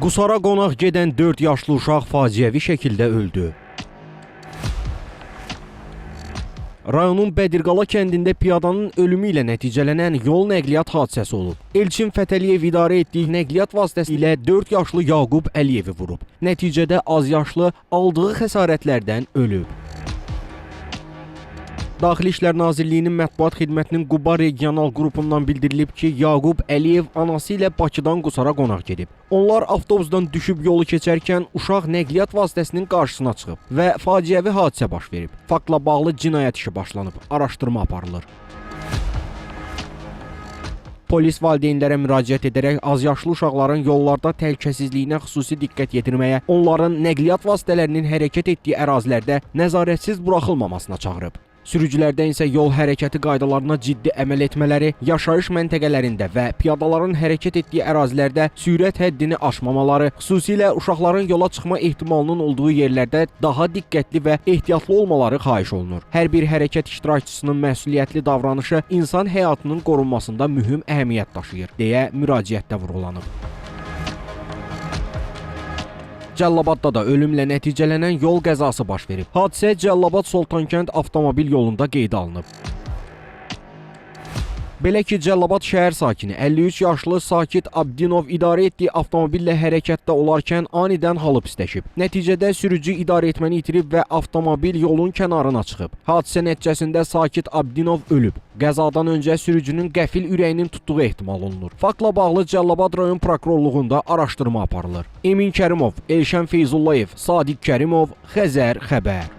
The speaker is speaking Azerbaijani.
Qusara qonaq gedən 4 yaşlı uşaq faciəvi şəkildə öldü. Rayonun Bədirqala kəndində piyadanın ölümü ilə nəticələnən yol nəqliyyat hadisəsi olub. Elçin Fətəliyev idarə etdiyi nəqliyyat vasitəsi ilə 4 yaşlı Yaqub Əliyevi vurub. Nəticədə azyaşlı aldığı xəsarətlərdən ölüb. Daxili İşlər Nazirliyinin mətbuat xidmətinin Quba regional qrupundan bildirilib ki, Yaqub Əliyev anası ilə Bakıdan Qusara qonaq gedib. Onlar avtobusdan düşüb yolu keçərkən uşaq nəqliyyat vasitəsinin qarşısına çıxıb və faciəvi hadisə baş verib. Faktla bağlı cinayət işi başlanıb, araşdırma aparılır. Polis valideynlərə müraciət edərək azyaşlı uşaqların yollarda təhlükəsizliyinə xüsusi diqqət yetirməyə, onların nəqliyyat vasitələrinin hərəkət etdiyi ərazilərdə nəzarətsiz buraxılmamasına çağırıb. Sürücülərdən isə yol hərəkəti qaydalarına ciddi əməl etmələri, yaşayış məntəqələrində və piyadaların hərəkət etdiyi ərazilərdə sürət həddini aşmamaları, xüsusilə uşaqların yola çıxma ehtimalının olduğu yerlərdə daha diqqətli və ehtiyatlı olmaları xahiş olunur. Hər bir hərəkət iştirakçısının məsuliyyətli davranışı insan həyatının qorunmasında mühüm əhəmiyyət daşıyır, deyə müraciətdə vurğulanıb. Cəllabadda da ölümlə nəticələnən yol qəzası baş verib. Hadisə Cəllabad Soltankənd avtomobil yolunda qeydə alınıb. Belə ki, Cəllabad şəhər sakini 53 yaşlı Sakit Abdinov idarə etdiyi avtomobillə hərəkətdə olarkən anidən halı pisləşib. Nəticədə sürücü idarə etməni itirib və avtomobil yolun kənarına çıxıb. Hadisə nəticəsində Sakit Abdinov ölüb. Qəzadan öncə sürücünün qəfil ürəyinin tutduğu ehtimal olunur. Faktla bağlı Cəllabad rayon prokurorluğunda araşdırma aparılır. Emin Kərimov, Elşən Feyzullayev, Sadiq Kərimov, Xəzər xəbər.